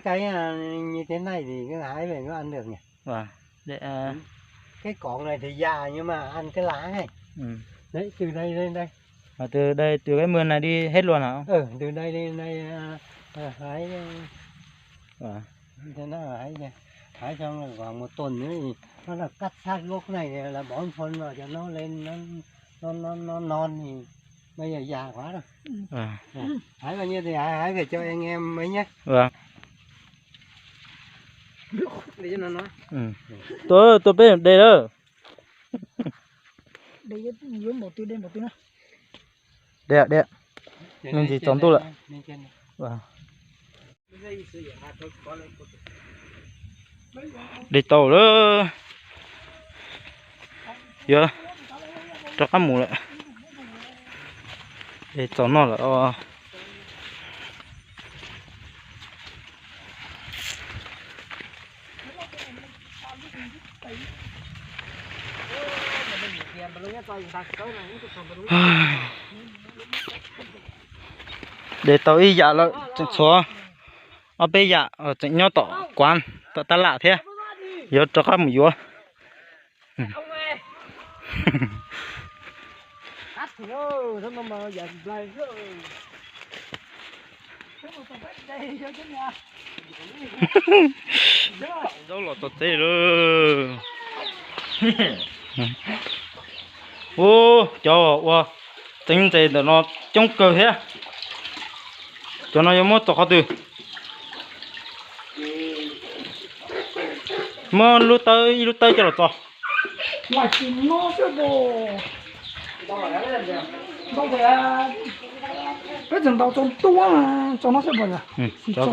cái, à, như thế này thì cứ hái về cứ ăn được nhỉ? Vâng. Cái cỏ này thì già nhưng mà ăn cái lá này. Đấy, từ đây lên đây. Từ đây, từ cái mương này đi hết luôn hả ông? Ừ, từ đây lên đây, à, à, hái, à, thế nó hái, hái xong rồi khoảng một tuần nữa thì nó là cắt sát gốc này thì là bón phân vào cho nó lên, nó, nó, nó, nó non thì bây giờ già quá rồi. Ờ. Hái bao nhiêu thì hái, hái về cho anh em mấy nhé. Vâng. Tua, tua peb de lawm. De, de. Nws ntsis tsaus ntuj lawm. De tau lawm. Yuav rov qab mus lawm. De tsaus noj lawm os. De tau ib yam lawm, tseem tshuav ob peb yam tseem nyob tom kuav tom tab lam thiab, yuav rov qab mus yuav. Zaub los txog tsev lawm. Ub, cov uas teev ntses ntawm no coob kawg thiab. Cov no yuav muab txog qhov twg? Muab lub tawb, ib lub tawb coj los txog. Peb tseem ntaus tsaus ntuj, tsaus no xwb. Txog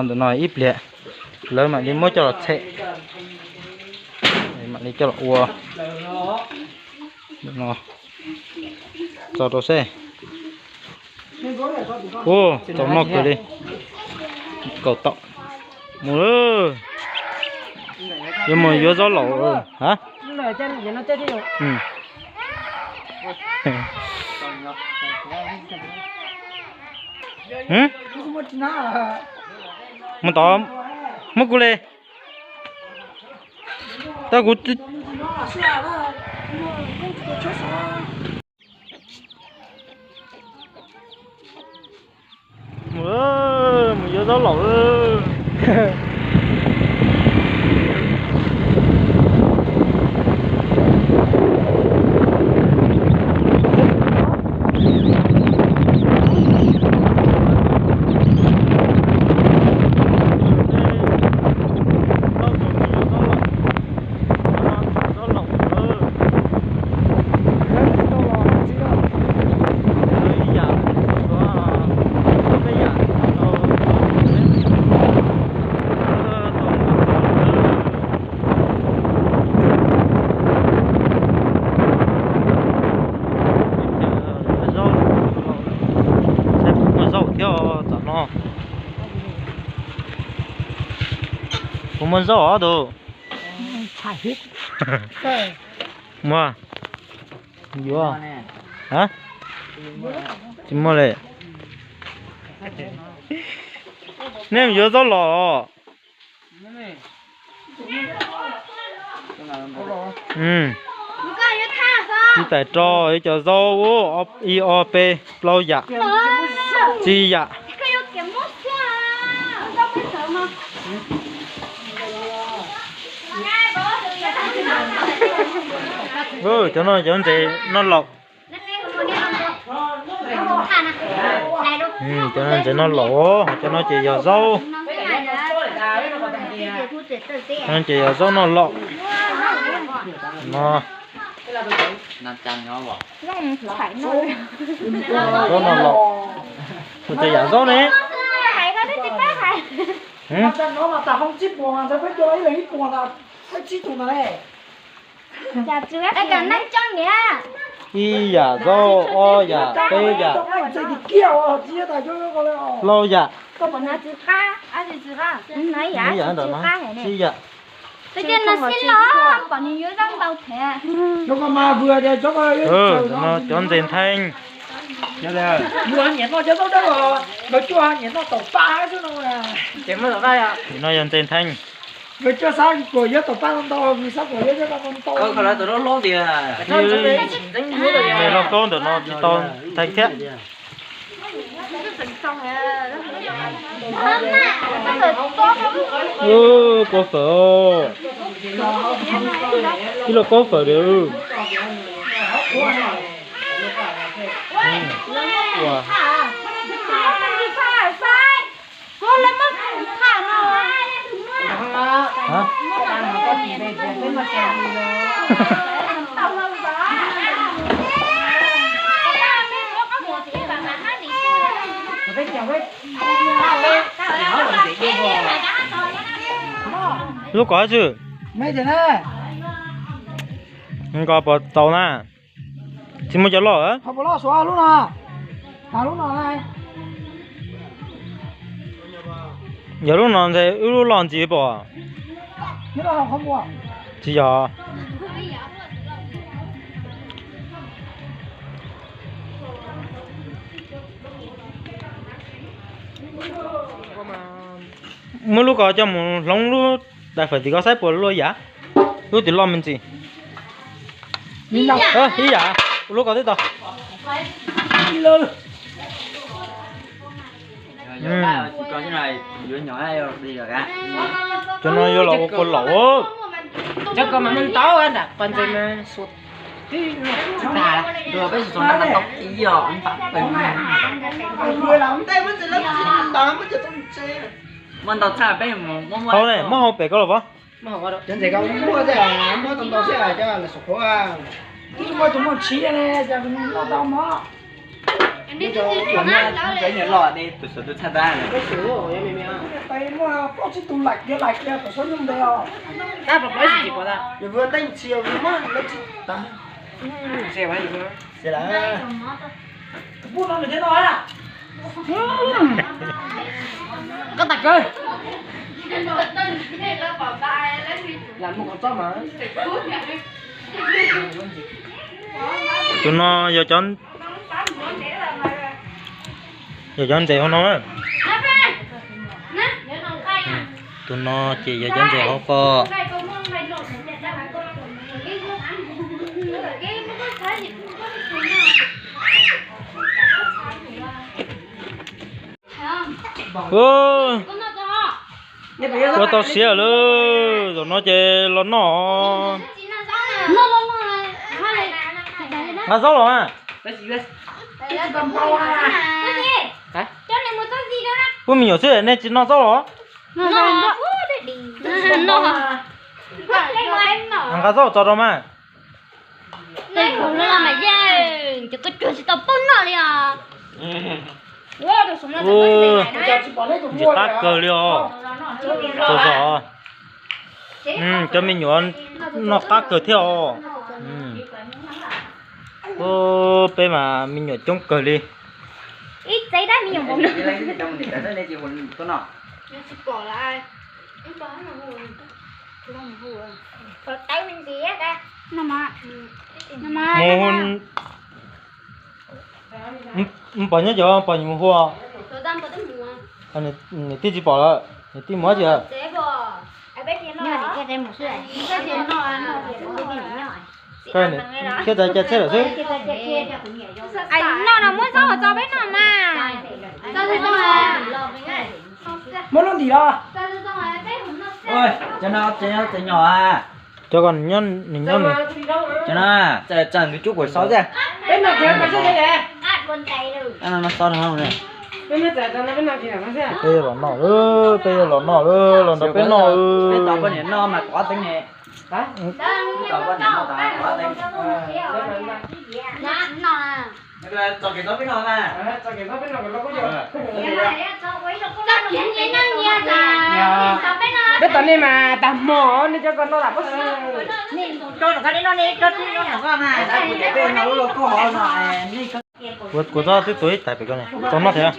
ntawm no ib pliag, lawv mam li muab coj los tshem, mam li coj los ua. Tso rau seb. Ua tsaus noj kawg li. Kaum tom. Mus lawm. Yuav mus yuav zaub laum. Ha? Mus tod, muab kuv li. Tau kuv. Zaub laus. Muaj zaub thiab tam no. Puas muaj zaub ob tug? Muaj. Yuav. Tsis muaj li. Nej yuav zaub los. Ib tais rau ib co zaub ub, ib ob peb plaub yam, tsib yam. Cov no cov ntses noj laus. Cov no ntses noj laus, cov no ces yog zaub. Cov no ces yog zaub noj laus no. Zaub noj laus, tus yam zaub ne. Ib yam zaub, ob yam, peb yam, plaub yam. Ib yam ntawm no, tsib yam. Cov ntses ntheej. No yog ntses ntheej. Me lauj kaub ntawm no tsis tau ntheej thiab. Kaub fawm, ib lauj kaub fawm li. Lub kov xwb. Kov puas tau na? Tsis muaj cov loj. Yog lub no ntag, wb lub loj ntxiv pom. Tsis yog. Muab lub ko coj mus hloov lub dais fawm tim ko saib puas luaj yam. Lub twg loj me ntsis. Ib yam, ua lub ko twb tau. Cov no yuav los ua kua laus. Hau ne, muab hau pem ko los pov. Cov ntses ko muab tau ntau thiab cov lawv saum qhuav. Twb muaj tus muaj tshiab ne, cas noj tau mog. Muaj plaub tsib tug laim kiag laim kiag tom suab nyuj ntawd os. Yog vwg teeb txhia vwg mab lawv tsis tas. Pub no nws thiaj noj. Koj tas kawg. Lam mus kom txob mas. Tus no yog cov, yog cov ntses hauv no. Tus no ces yog cov ntses hauv ko. Ua tau siav lawm, zaum no ces los noj. Nqa zaub los mas. Pub me nyuam xwb nej tsis noj zaub los? Nqa zaub tso rau mas. Cov koj cuag tsis tau paub noj li os. Ntxim qab kawg li os. Txog zog, cov me nyuam noj qab kawg thiab os. Peb mas me nyuam coob kawg li. Ib txev dab me nyuam npaum no. Mus, pog nyob cov pog nyuam mus hu. Niam tij tsis pom lawm, niam tij mus dab tsi lawm? Thiab txawm cas txhiaj lawm xwb. Noj no muab zaub tso peb noj mas. Muab lub ntim los. Cov no tsev nyom a. Cov ko nws nyob nws. Cov no txawm nws cub kuv xauv xwb. Peb noj kiag no xwb. Peb yuav los noj lawm, peb yuav los noj lawm, los nrog peb noj. Peb tos poj niam noj mas kuv ob teeb ne. Peb tos nej mas tag hmo nej cov ko noj lawm pob. Kuv txob twb tuav ib tais pem ko ne, txog noj thiab.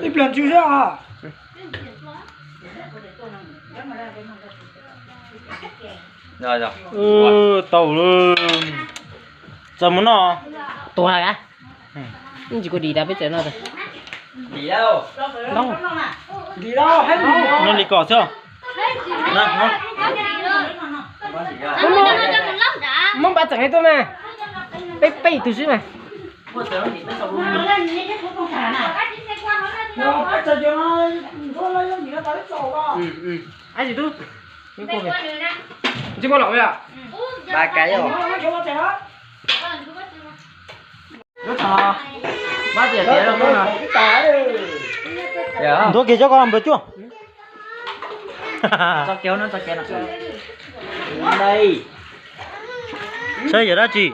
Ib pliag ntsw xwb os. Tau lawm. Txawm mus noj. Tuag lawm a. Tsis kuv dim tas peb txawm noj. Noj li kom xwb. Muab npaj tseem li tuaj mas. Peb peb tus xwb mas. Tsis muaj los. Ntuav kiag cov ko npawg cuaj. Saib yog dab tsi?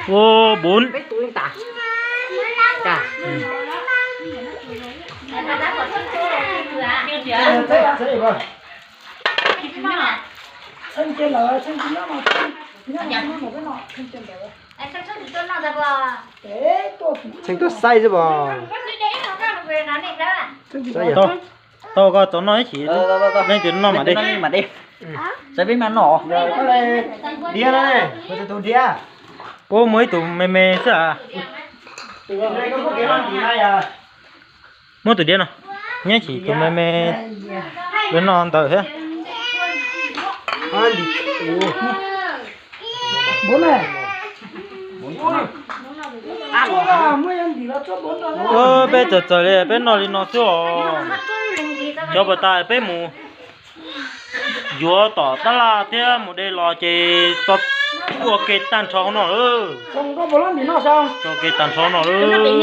Ua, bun. Txheej tuaj saib xwb pom. Tau, koj tau noj ib chim, leej twg noj mam de. Saib peb mam noj. Diab no, tus diab. Puab muaj ib tug me me xwb a. Muab tus diab no, nyob ib chim tus me me, noj ntawd thiab. Peb txawm txawm li peb noj li no xwb os. Cov puas tas peb mus yuav tom tab laj thiab mus de los ces tso ua ke tag nrho no lawm. Tso ke tag nrho no lawm.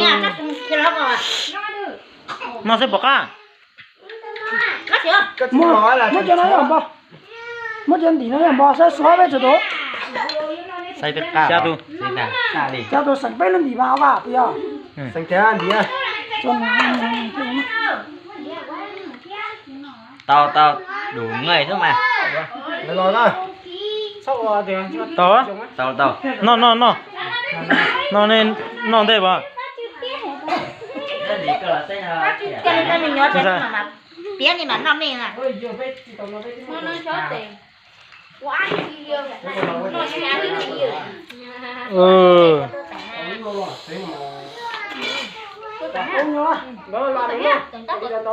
Noj xwb pom qab. Muab cov ntim no yog npog saib suav peb txhua tus. Xya tus. Xya tus xeem peb lub ntim mas ua vaj puas yog? Xeem tiag ntim. Tau tau, đủ người xwb mas. Tau tau. Noj noj noj. Noj nej noj ntej mas. Piav li mas noj me na.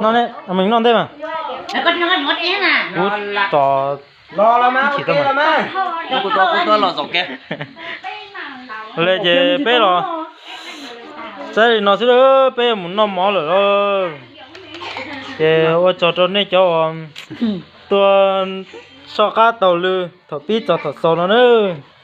Noj nej, noj ntej mas. Kuv tos ib chim tau mas. Kuv tos kuv tuaj los zaum kev. Le ces peb los txaij li no xwb, peb yuav mus noj mov lawm lauj. Ces ua tsaug rau nej cov uas tuaj soj qab taug lw thaum pib txog thaum xaus no nawb.